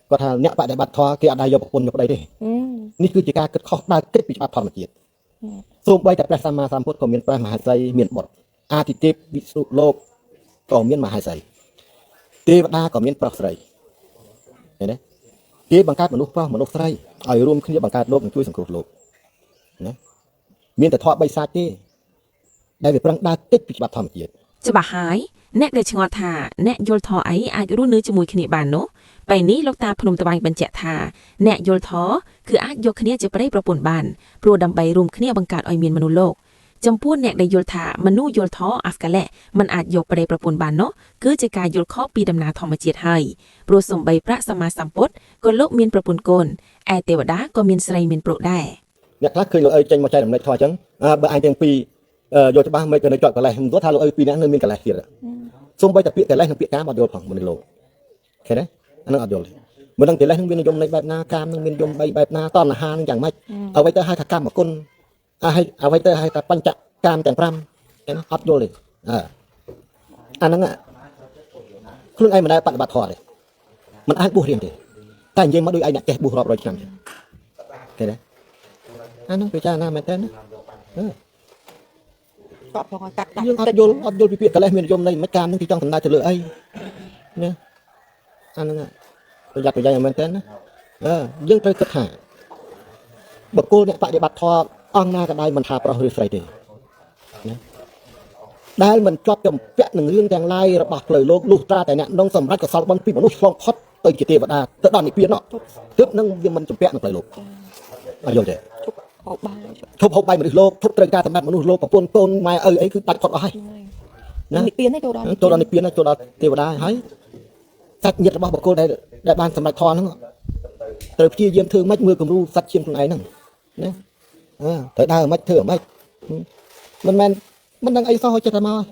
គាត់ថាអ្នកបដិបត្តិធម៌គេអត់ដែរយកប្រពន្ធយកប្តីទេនេះគឺជាការគិតខុសដើរគិតពីច្បាប់ធម្មជាតិសូម្បីតែព្រះសម្មាសម្ពុទ្ធក៏មានព្រះមហេសីមានបុត្រអាទិទេពវិស្ណុលោកក៏មានមហេសីទេវតាក៏មានប្រុសស្រីឃើញទេគេបង្កើតមនុស្សប្រុសមនុស្សស្រីឲ្យរួមគ្នាបង្កើតលោកនិងជួយសង្គ្រោះលោកណាមានតែធម៌បីសាច់ទេដែលវាប្រឹងដើរគិតពីច្បាប់ធម្មជាតិ ច្បាស់ហើយអ្នកដែលឆ្ងល់ថាអ្នកយល់ធម៌អីអាចរស់នៅជាមួយគ្នាបាននោះពេលនេះលោកតាភ្នំត្បាញបញ្ជាក់ថាអ្នកយល់ធម៌គឺអាចយកគ្នាជាប្តីប្រពន្ធបានព្រោះដើម្បីរួមគ្នាបង្កើតឲ្យមានមនុស្សលោកចំពោះអ្នកដែលយល់ថាមនុស្សយល់ធម៌អាហ្វកាឡេមិនអាចយកប្តីប្រពន្ធបាននោះគឺជាការយល់ខុសពីដំណើរធម្មជាតិហើយព្រោះសំបីព្រះសម្មាសម្ពុទ្ធក៏លោកមានប្រពន្ធកូនឯទេវតាក៏មានស្រីមានប្រុសដែរ អ្នកខ្លះឃើញលោកឪចេញមកចែករំលែកធម៌អញ្ចឹងអើបើអញទាំងពីរអឺយកច្បាស់មិនក៏នៅជាប់កលេសមិនទោះថាលោកឪពីរនាក់នៅមានកលេសទៀតសូម្បីតែពាក្យកលេសនិងពាក្យកាមអត់យល់ផងមនុស្សលោកឃើញទេអានឹងអត់យល់ទេមិនដឹងកិលេសនឹងមាននិយមន័យបែបណាកាមនឹងមាននិយមបីបែបណាតណ្ហានឹងយ៉ាងម៉េចអ្វីទៅហៅថាកម្មគុណអើហើយអ្វីទៅហៅថាបញ្ចកាមទាំង5ឃើញទេអត់យល់ទេអើអាហ្នឹងខ្លួនឯងមិនដែលបដិបត្តិធម៌ទេមិនអាចបួសរៀនទេតែនិយាយមកដូចឯងអ្នកចេះបួសរាប់រយឆ្នាំចឹងឃើញទេ អានោះពិចារណាមែនតើណាអឺ គាត់ផងឲ្យកាត់ដាច់ យើងអត់យល់អត់យល់ពីពាក្យកលេសមាននិយមន័យមិនកាមនឹងគេចង់សំដៅទៅលើអីណាអាហ្នឹងប្រយ័ត្នប្រយែងមែនតើណាអឺយើងត្រូវគិតថាបុគ្គលអ្នកបដិបត្តិធម៌អង្គណាក៏ដោយមិនថាប្រុសឬស្រីទេណាដែលមិនជាប់ជំពាក់នឹងរឿងទាំងឡាយរបស់ផ្លូវលោកលុះត្រាតែអ្នកនងសម្រេចកុសលបុណ្យពីមនុស្សឆ្លងផុតទៅជាទេវតាទៅដល់និព្វាននោះទើបនឹងវាមិនជំពាក់នឹងផ្លូវលោកអត់យល់ទេ ឈប់ហូបបាយ ឈប់ហូបបាយមនុស្សលោកឈប់ត្រូវការសម្បត្តិមនុស្សលោកប្រពន្ធកូនម៉ែឪអីគឺដាច់ផុតអស់ហើយ ណានិព្វានទេចូលដល់ ចូលដល់និព្វានចូលដល់ទេវតាហើយសាច់ញាតិរបស់បុគ្គលដែលដែលបានសម្រេចធម៌ហ្នឹងត្រូវព្យាយាមធ្វើម៉េចមើលគំរូសាច់ឈាមខ្លួនឯងហ្នឹងណាអើត្រូវដើរម៉េចធ្វើម៉េចមិនមែនមិនដឹងអីសោះចិត្តតែមក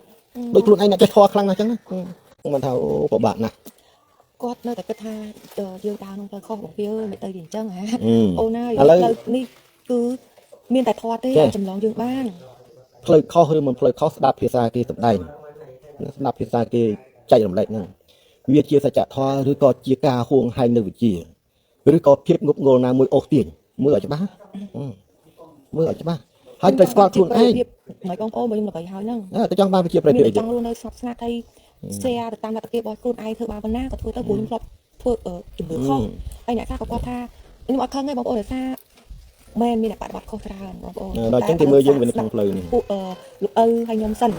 ដូចខ្លួនឯងអ្នកចេះធម៌ខ្លាំងណាស់ចឹងណាមិនថាអូពិបាកណាស់ គាត់នៅតែគិតថាយើងដើរក្នុងផ្លូវខុសរបស់វាមិនទៅជាអញ្ចឹងហ៎អូនហើយ ឥឡូវ ផ្លូវនេះគឺមានតែធម៌ទេអាចចម្លងយើងបាន ផ្លូវខុសឬមិនផ្លូវខុសស្ដាប់ភាសាគេសម្ដែងស្ដាប់ភាសាគេចែករំលែកហ្នឹងវាជាសច្ចធម៌ឬក៏ជាការហួងហែងនៅវិជ្ជាឬក៏ភាពងប់ងល់ណាមួយអូសទាញមើលឲ្យច្បាស់មើលឲ្យច្បាស់ហើយត្រូវស្គាល់ខ្លួនឯង មិនបងប្អូនបើខ្ញុំល្បីហើយហ្នឹង ទៅចង់បានវិជាប្រ មាន តិអី ចង់រស់នៅស្ងប់ស្ងាត់ហើយ share ទៅតាមលទ្ធភាពរបស់ខ្លួនឯងធ្វើបានប៉ុណ្ណាក៏ធ្វើទៅព្រោះខ្ញុំធ្លាប់ធ្វើជំនឿខុសហើយអ្នកខ្លះក៏គាត់ថាខ្ញុំអត់ខឹងទេបងប្អូនដោយសារមែនមានអ្នកបដិបត្តិខុសច្រើនបងប្អូន ដល់អញ្ចឹងគេមើលយើងវានៅក្នុងផ្លូវនេះ ពួកលោកឪហើយខ្ញុំសិន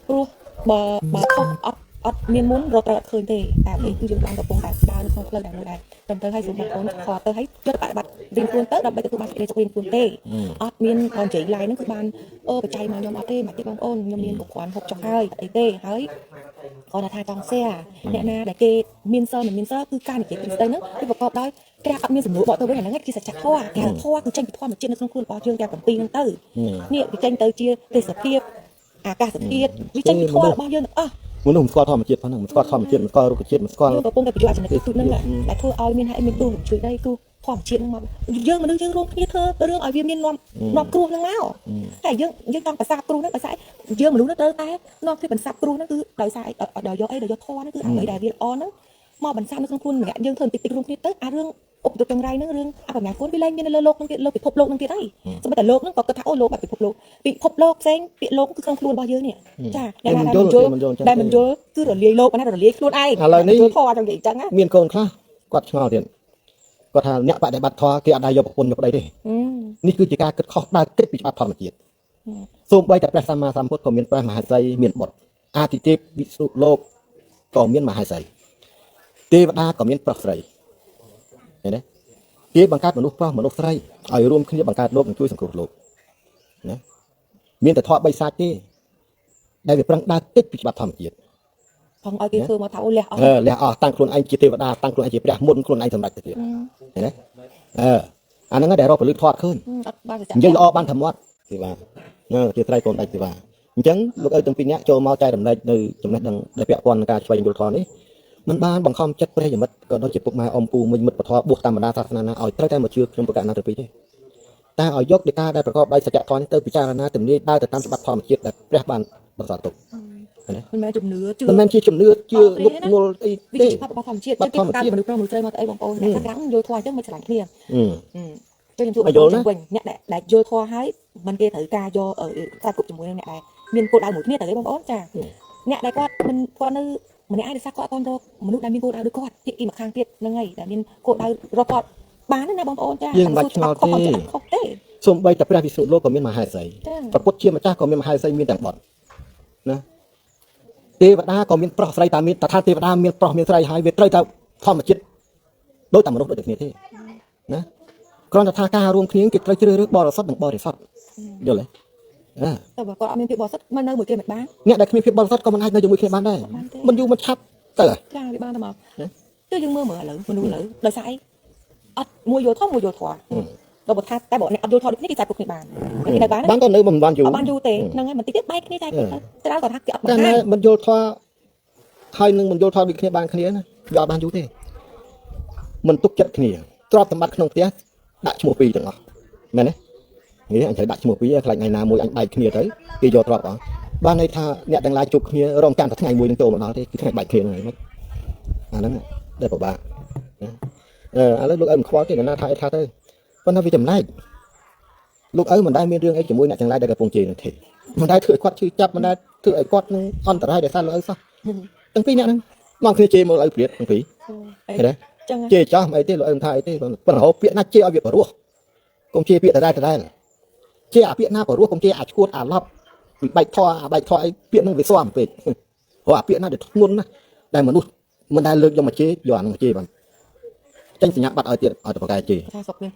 ព្រោះបើបើខុសអត់អត់មានមុនរត់ត្រូវអត់ឃើញទេតែនេះគឺយើងបានកំពុងតែដើរនៅក្នុងផ្លូវដែលមួយដែរត្រឹមត្រូវហើយសូមបងប្អូនខទៅហើយយកបដិបត្តិរៀងខ្លួនទៅដើម្បីទទួលបានសេចក្តីសុខរៀងខ្លួនទេអត់មានគាត់និយាយឡាយហ្នឹងគឺបានអឺបច្ច័យមកខ្ញុំអត់ទេមកទេបងប្អូនខ្ញុំមានគ្រប់គ្រាន់ហូបចុកហើយអត់អីទេហើយគាត់ថាចង់ share អ្នកណាដែលគេមានសិលមិនមានសិលគឺការនិយាយពីស្ដីហ្នឹងគឺប្រកបដោយគេអត់មានសំណួរបកទៅវិញអាហ្នឹងគឺសច្ចធម៌គេហៅធម៌គឺចេញពីធម្មជាតិនៅក្នុងខ្លួនរបស់យើងទាំង7ហ្នឹងទៅនេះវាចេញទៅជាទេសភាពអាកាសធាតុវាចេញពីធម៌របស់យើងទាំងអស់ មនុស្សមិនស្គាល់ធម្មជាតិផងហ្នឹងមិនស្គាល់ធម្មជាតិមិនស្គាល់រុក្ខជាតិមិនស្គាល់ យើងកំពុងតែបញ្យល់ចំណុចទូចហ្នឹងដែលធ្វើឲ្យមានហើយមានគ្រោះជួយដីគ្រោះធម្មជាតិហ្នឹងមកយើងមនុស្សយើងរួមគ្នាធ្វើរឿងឲ្យវាមាននាំនាំគ្រោះហ្នឹងមកតែយើងយើងចង់ប្រសាទគ្រោះហ្នឹងដោយសារយើងមនុស្សហ្នឹងត្រូវតែនាំគ្នាបន្សាបគ្រោះហ្នឹងគឺដោយសារដោយយកអីដោយយកធម៌ហ្នឹងគឺអ្វីដែលវាល្អហ្នឹងមកបន្សាបនៅក្នុងខ្លួនម្នាក់យើងធ្វើតិចតិចរួមគ្នាទៅអារឿងឧបទ្រពចង្រៃហ្នឹងរឿងអពមង្គលវាលែងមាននៅលើលោកហ្នឹងទៀតលើពិភពលោកហ្នឹងទៀតហើយសូម្បីតែលោកហ្នឹងក៏គិតថាអូលោកបែបពិភពលោកពិភពលោកផ្សេងពាក្យលោកគឺក្នុងខ្លួនរបស់យើងនេះចាអ្នកណាដែលមិនយល់ដែលមិនយល់គឺរលាយលោកណារលាយខ្លួនឯងយល់ធម៌ចង់និយាយអញ្ចឹងណា មានកូនខ្លះគាត់ឆ្ងល់ទៀតគាត់ថាអ្នកបដិបត្តិធម៌គេអត់ដែរយកប្រពន្ធយកប្តីទេនេះគឺជាការគិតខុសដើរគិតពីច្បាប់ធម្មជាតិសូម្បីតែព្រះសម្មាសម្ពុទ្ធក៏មានព្រះមហេសីមានបុត្រអាទិទេពវិស្ណុលោកក៏មានមហេសីទេវតាក៏មានប្រុសស្រីឃើញទេគេបង្កើតមនុស្សប្រុសមនុស្សស្រីឲ្យរួមគ្នាបង្កើតលោកនិងជួយសង្គ្រោះលោកណាមានតែធម៌បីសាច់ទេដែលវាប្រឹងដើរគិតពីច្បាប់ធម្មជាតិ ផងឲ្យគេធ្វើមកថាអូលះអស់ អឺលះអស់តាំងខ្លួនឯងជាទេវតាតាំងខ្លួនឯងជាព្រះមុនខ្លួនឯងសម្រេចទៅទៀតឃើញទេអឺអាហ្នឹងដែលរកពលឺធាត់ឃើញ អត់បានសច្ច និយាយល្អបានធម្មតទេបាទណាជាត្រៃកូនដាច់ទេបាទអញ្ចឹងលោកឪទាំងពីរនាក់ចូលមកចែករំលែកនៅចំណេះដឹងដែលពាក់ព័ន្ធនឹងការឆ្វេងយល់ធម៌នេះមិនបានបង្ខំចិត្តព្រះយមិត្តក៏ដូចជាពុកម៉ែអ៊ំពូមិញមិត្តពធបួសតាមបណ្ដាសាសនាណាឲ្យត្រូវតែមកជឿខ្ញុំប្រកាសណាទៅពីទេតែឲ្យយកដីកាដែលប្រកបដោយសច្ចធម៌នេះទៅពិចារណាទំនាយដើរទៅតាមច្បាប់ធម្មជាតិដែលព្រះបានបន្សល់ទុក មិនមែនជំនឿជឿ មិនមែនជាជំនឿជឿងប់ងល់អី ទេ វាជាច្បាប់របស់ធម្មជាតិគេកើតមនុស្សប្រុសមនុស្សស្រីមកទៅអីបងប្អូនអ្នកខាងយល់ធម៌អញ្ចឹងមិនឆ្លាញ់គ្នា ចូលខ្ញុំសួរបងប្អូនវិញអ្នកដែលយល់ធម៌ហើយមិនគេត្រូវការយកខ្សែគប់ជាមួយនឹងអ្នកដែលមានគោលដៅមួយគ្នាទៅទេបងប្អូនចាអ្នកដែលគាត់មិនគាត់នៅម្នាក់ឯងដោយសារគាត់អត់រកមនុស្សដែលមានគោលដៅដូចគាត់ភាគីម្ខាងទៀតហ្នឹងហើយដែលមានគោលដៅរកគាត់បានណាបងប្អូនចាខុសខុសទេ សូម្បីតែព្រះវិស្ណុលោកក៏មានមហេសី ចា ព្រះពុទ្ធជាម្ចាស់ក៏មានមហេសីមានទាំងបុត្រណាទេវតាក៏មានប្រុសស្រីតាមានតថាទេវតាមានប្រុសមានស្រីហើយវាត្រូវតែធម្មជាតិដូចតែមនុស្សដូចតែគ្នាទេណាគ្រាន់តែថាការរួមគ្នាគេត្រូវជ្រើសរើសបរិសុទ្ធនិងបរិសុទ្ធយល់ទេអា តែបើគាត់អត់មានភាពបរិសុទ្ធមិននៅមួយគេមិនបាន អ្នកដែលគ្មានភាពបរិសុទ្ធក៏មិនអាចនៅជាមួយគ្នាបានដែរមិនយូរមិនឆាប់ទៅហើយ ចាវាបានតែមកគឺយើងមើលមើលឥឡូវមនុស្សឥឡូវដោយសារអីអត់មួយយល់ធម៌មួយយល់ធម៌ដល់បើថាតែបើអ្នកអត់យល់ធម៌ដូចគ្នាគេចែកពុកគ្នាបានគេនៅបាន បានក៏នៅមិនបានយូរ អត់បានយូរទេហ្នឹងហើយបន្តិចទៀតបែកគ្នាចែកទៅច្រើនគាត់ថាគេអត់ តែ បង្ហាញ មិនយល់ធម៌ហើយនឹងមិនយល់ធម៌ដូចគ្នាបានគ្នាណាវាអត់បានយូរទេមិនទុកចិត្តគ្នាទ្រព្យសម្បត្តិក្នុងផ្ទះដាក់ឈ្មោះពីរទាំងអស់មែនទេនេះអញត្រូវដាក់ឈ្មោះពីរខ្លាចថ្ងៃណាមួយអញបែកគ្នាទៅគេយកទ្រព្យអស់បានន័យថាអ្នកទាំងឡាយជួបគ្នារងចាំតែថ្ងៃមួយនឹងចូលមកដល់ទេគឺថ្ងៃបែកគ្នាហ្នឹងឯងអាហ្នឹងដែលពិបាកណាអឺឥឡូវលោកឪមិនខ្វល់ទេណាថាអីថាទៅប៉ុន្តែវាចម្លែកលោកឪមិនដែលមានរឿងអីជាមួយអ្នកទាំងឡាយដែលកំពុងជេរនឹងទេមិនដែលធ្វើឲ្យគាត់ឈឺចាប់មិនដែលធ្វើឲ្យគាត់នឹងអន្តរាយដោយសារលោកឪសោះទាំងពីរអ្នកហ្នឹងមកគ្នាជេរមកលោកឪព្រាតទាំងពីរឃើញទេ ចឹង ជេរចោះមិនអីទេលោកឪមិនថាអីទេប៉ុន្តែរហូតពាក្យណាជេរឲ្យវាបរោះកុំជេរពាក្យដដែលដដែលជេរអាពាក្យណាបរោះកុំជេរអាឈួតអាឡប់វិបែកធေါ်អាបែកធေါ်អីពាក្យហ្នឹងវាស្មពេកព្រោះអាពាក្យណាដែលធ្ងន់ណាស់ដែលមនុស្សមិនដែលលើកយកមកជេរយកអាហ្នឹងមកជេរបានចេញសញ្ញាបត្រឲ្យទៀតឲ្យតបកែជេរ ថាស្រុកមាន